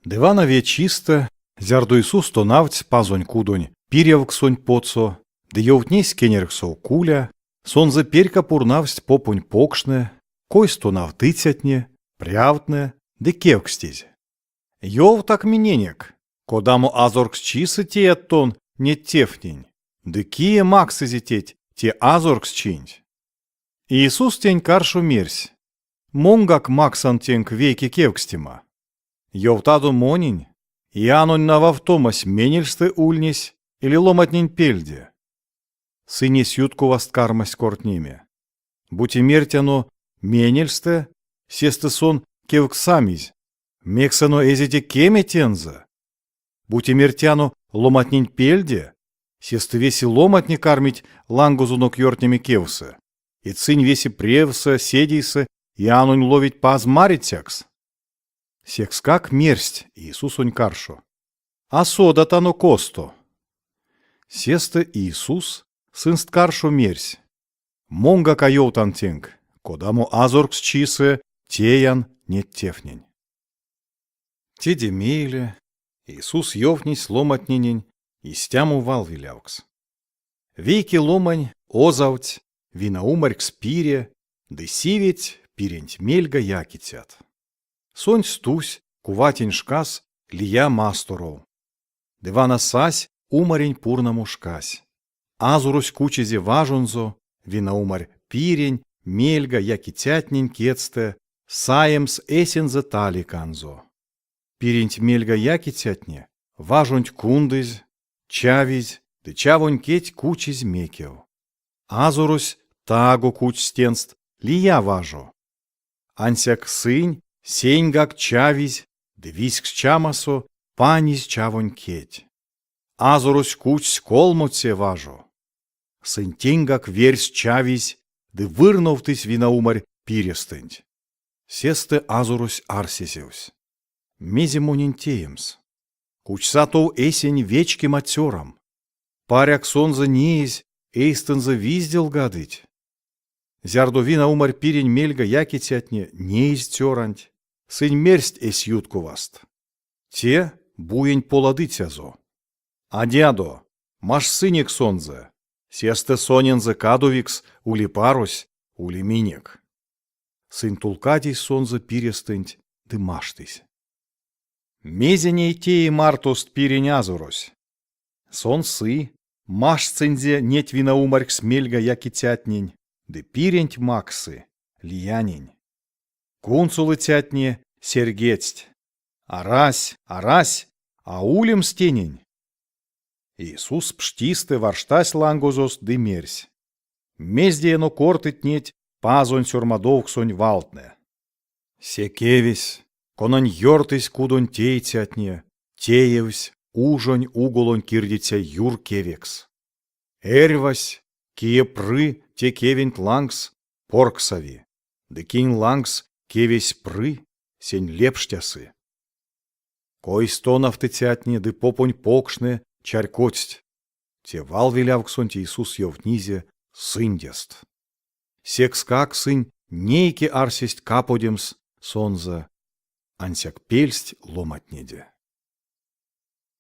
Ды вана ве чистэ, зярдо Иисус тонавтсь Пазонь кудонь пирявксонть потсо ды ёвтнесь кенярксов куля, сонзэ перька пурнавсть попонь покштнэ, койс тонавтыцятне, прявтнэ ды кевкстизь: Ёвтак миненек, кодамо азорксчисэ теят тон неть тевтнень, ды кие максызе теть те азорксчинть? Иисус тень каршо мерсь: Монгак максан тенк вейке кевкстема. Ёвтадо монень, Иоаннонь нававтомась менельстэ ульнесь или ломатнень пельде? Сынь эсь ютковаст кармасть кортнеме. Бути мертяно менельстэ, сестэ сон кевксамизь, мекс оно эзиде кеме тензэ? Бути мертяно ломатнень пельде, сестэ весе ломатне кармить лангозонок ёртнеме кевсэ, и сынь весе превсэ, седейсэ Иоаннонь ловить пазмарицякс. Секскак мерсть Иисусонь каршо: А содатано косто. Сестэ Иисус сынст каршо мерсь: Монгак а ёвтан тенк, кодамо азорксчисэ теян неть тевтнень. Теде мейле Иисус ёвтнесь ломантненень истямо валвелявкс. Вейке ломань озавтсь винаумарькс пире ды сиведсь пиренть мельга якицят. Сонсь тусь куватень шкас лия масторов. Ды вана сась умарень пурнамо шкась. Азорось кучизе важонзо винаумарь пирень мельга якицятнень кедьстэ саемс эсензэ таликанзо. Пиренть мельга якицятне важонть кундызь, чавизь ды чавонь кедть кучизь мекев. Азорось таго кучсь тенст лия важо. Ансяк сынь сеньгак чавизь ды визьксчамасо панизь чавонь кедть. Азорось кучсь колмоце важо. Сынь теньгак верьс чавизь ды вырновтызь винаумарь пирестэнть. Сестэ азорось арсезевсь: Мезе монень теемс? Кучса тов эсень вечкема цёрам. Паряк сонзэ неезь, эйстэнзэ визделгадыть. Зярдо винаумарь пирень мельга якицятне неизь цёранть, сынь мерсть эсь ютковаст: Те буень поладыцязо. Адядо, маштсынек сонзэ, сестэ сонензэ кадовикс ули парось, ули минек. Сынь тулкадизь сонзэ пирестэнть ды маштызь. Мезе ней теи мартост пирень азорось? Сон сы, маштсынзе неть винаумарькс мельга якицятнень ды пиренть максы лиянень. Кунсолыцятне серьгедсть: Арась, арась, а улемс тенень! Иисус пштистэ варштась лангозост ды мерсь: Мезде эно кортыть неть Пазонь сёрмадовксонь валтнэ? Се кевесь, конань ёртызь кудонь теицятне, теевсь ужонь уголонь кирдиця юр кевекс. Эрьвась, кие пры те кевенть лангс, порксави, ды кинь лангс кевесь пры, сень лепштясы. Койс тонавтыцятне ды попонь покштнэ чарькодсть, те валвелявксонть Иисус ёвтнизе сындест. Секскак сынь нейке арсесть каподемс сонзэ, ансяк пельсть ломантнеде.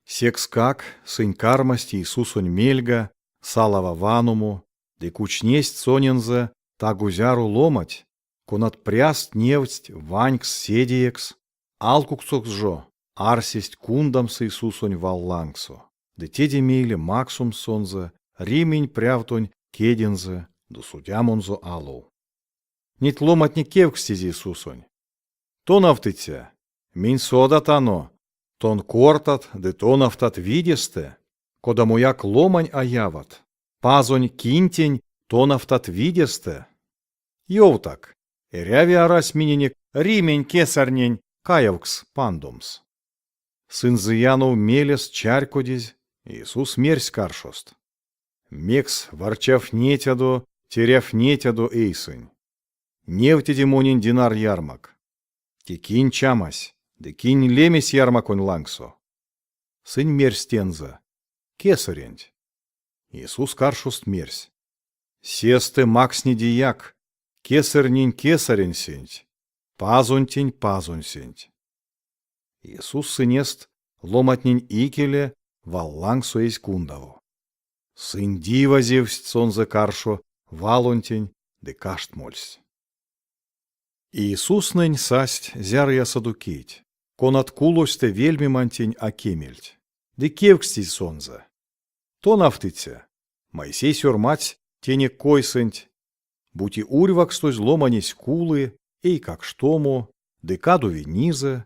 Секскак сынь кармасть Иисусонь мельга салава ваномо ды кучнесть сонензэ таго-зяро ломанть, конат пряст невтсть ванькс седеекс, алкуксокс жо арсесть кундамс Иисусонь вал лангсо, ды теде мейле максомс сонзэ Римень прявтонь кедензэ ды судямонзо алов. Неть ломантне кевкстизь Иисусонь: Тонавтыця, минь содатано, тон кортат ды тонавтат видестэ, кодамояк ломань а яват, Пазонь кинтень тонавтат видестэ. Ёвтак, эряви-арась миненек Римень кесарнень каявкс пандомс? Сынь зыянов мелест чарькодизь, Иисус мерсь каршост: Мекс варчавтнетядо, терявтнетядо эйсэнь? Невтиде монень динар ярмак. Те кинь чамась, ды кинь лемесь ярмаконь лангсо? Сынь мерсть тензэ: Кесаренть. Иисус каршост мерсь: Сестэ макснидеяк кесарнень кесаренсенть, Пазонтень пазонсенть. Иисус сынест ломатнень икеле вал лангсо эзь кундаво. Сынь дивазевсть сонзэ каршо валонтень ды каштмольсть. Иисуснэнь састь зярыя саддукейть, конат кулозьстэ вельмемантень а кемельть, ды кевкстизь сонзэ: Тонавтыця, Моисей сёрмадсь тенек койсэнть, бути урьвакстозь ломанесь кулы эйкакштомо ды кадови низэ,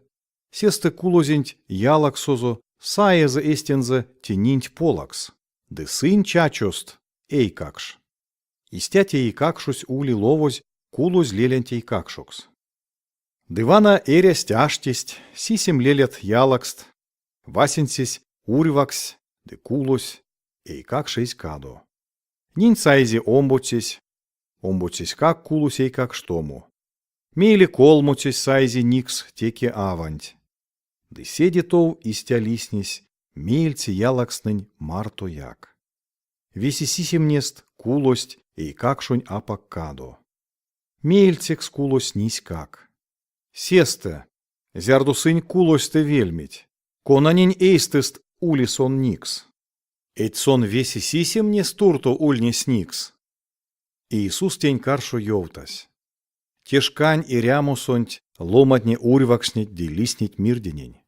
сестэ кулозенть ялаксозо саезэ эстензэ те нинть полакс, ды сынь чачост эйкакш. Истя те эйкакшось ули ловозь кулозь лелянть эйкакшокс. Ды вана эрясть-аштесть сисем лелят ялакст, васенцесь урьвакстсь ды кулось, эйкакш эзь кадо. Нинть саизе омбоцесь, омбоцеськак кулось эйкакштомо. Мейле колмоцесь саизе никс теке аванть. Ды седе тов истя лиснесь меельце ялакстнэнь мартояк. Весе сисемнест кулость эйкакшонь апак кадо. Меельцекс кулось ниськак. Сестэ, зярдо сынь кулозьстэ вельмить, конанень эйстэст ули сон никс? Эдь сон весе сисемнест туртов ульнесь никс. Иисус тень каршо ёвтась: Те шкань эрямосонть ломантне урьвакстнить ды лиснить мирденень.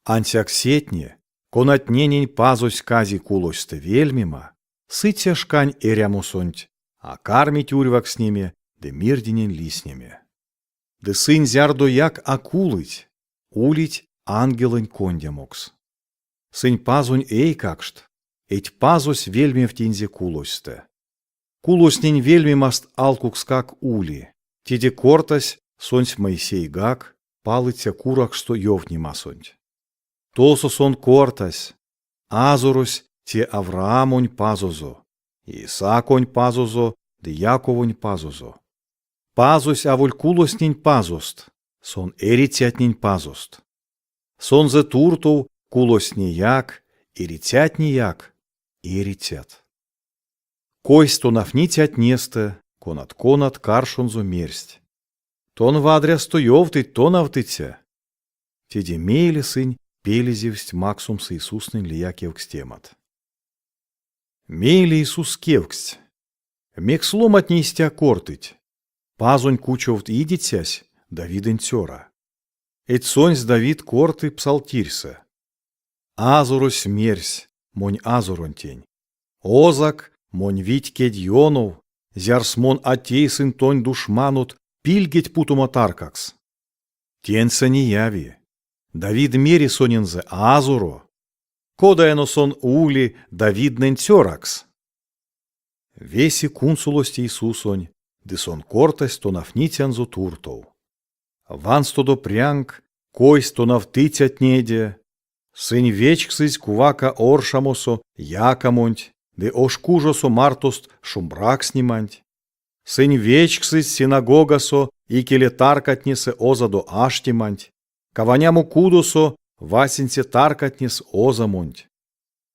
Ансяк сетне, конатненень Пазось кази кулозьстэ вельмема, сыця шкань эрямосонть а кармить урьвакстнеме ды мирденень лиснеме. Ды сынь зярдояк а кулыть, улить ангелэнь кондямокс. Сынь Пазонь эйкакшт, эдь Пазось вельмевтинзе кулозьстэ. Кулозтнень вельмемаст алкукскак ули. Теде кортась сонсь Моисейгак палыця куракшсто ёвтнемасонть. Тосо сон кортась: Азорось те Авраамонь Пазозо, Исааконь Пазозо ды Яковонь Пазозо. Пазось аволь кулозтнень Пазост, сон эрицятнень Пазост. Сонзэ туртов кулозтнеяк, эрицятнеяк эрицят. Койс тонавтницятнестэ, конат-конат каршонзо мерсть: Тон вадрясто ёвтыть, тонавтыця! Теде мейле сынь пелезевсть максомс Иисуснэнь лия кевкстемат. Мейле Иисус кевкстсь: Мекс ломантне истя кортыть? Пазонь кучовт идицясь Давидэнь цёра. Эдь сонсь Давид корты псалтирьсэ: Азорось мерсь монь азоронтень: Озак монь вить кедь ёнов, зярс мон а тейсынь тонь душманот пильгеть путома таркакс. Теньсэ неяви, Давид мери сонензэ азоро, кода эно сон ули Давиднэнь цёракс? Весе кунсолость Иисусонь, ды сон кортась тонавтницянзо туртов: Ванстодо прянк койс тонавтыцятнеде, сынь вечксызь кувака оршамосо якамонть ды ошкужосо мартост шумбракстнеманть. Сынь вечксызь синагогасо икеле таркатнесэ озадо аштеманть, каванямо кудосо васенце таркатнес озамонть.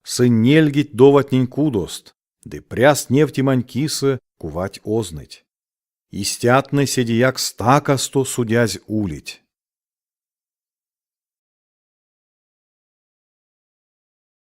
Сынь нельгить доватнень кудост ды пряст невтемань кисэ кувать озныть. Истятнэ седеяк стакасто судязь улить.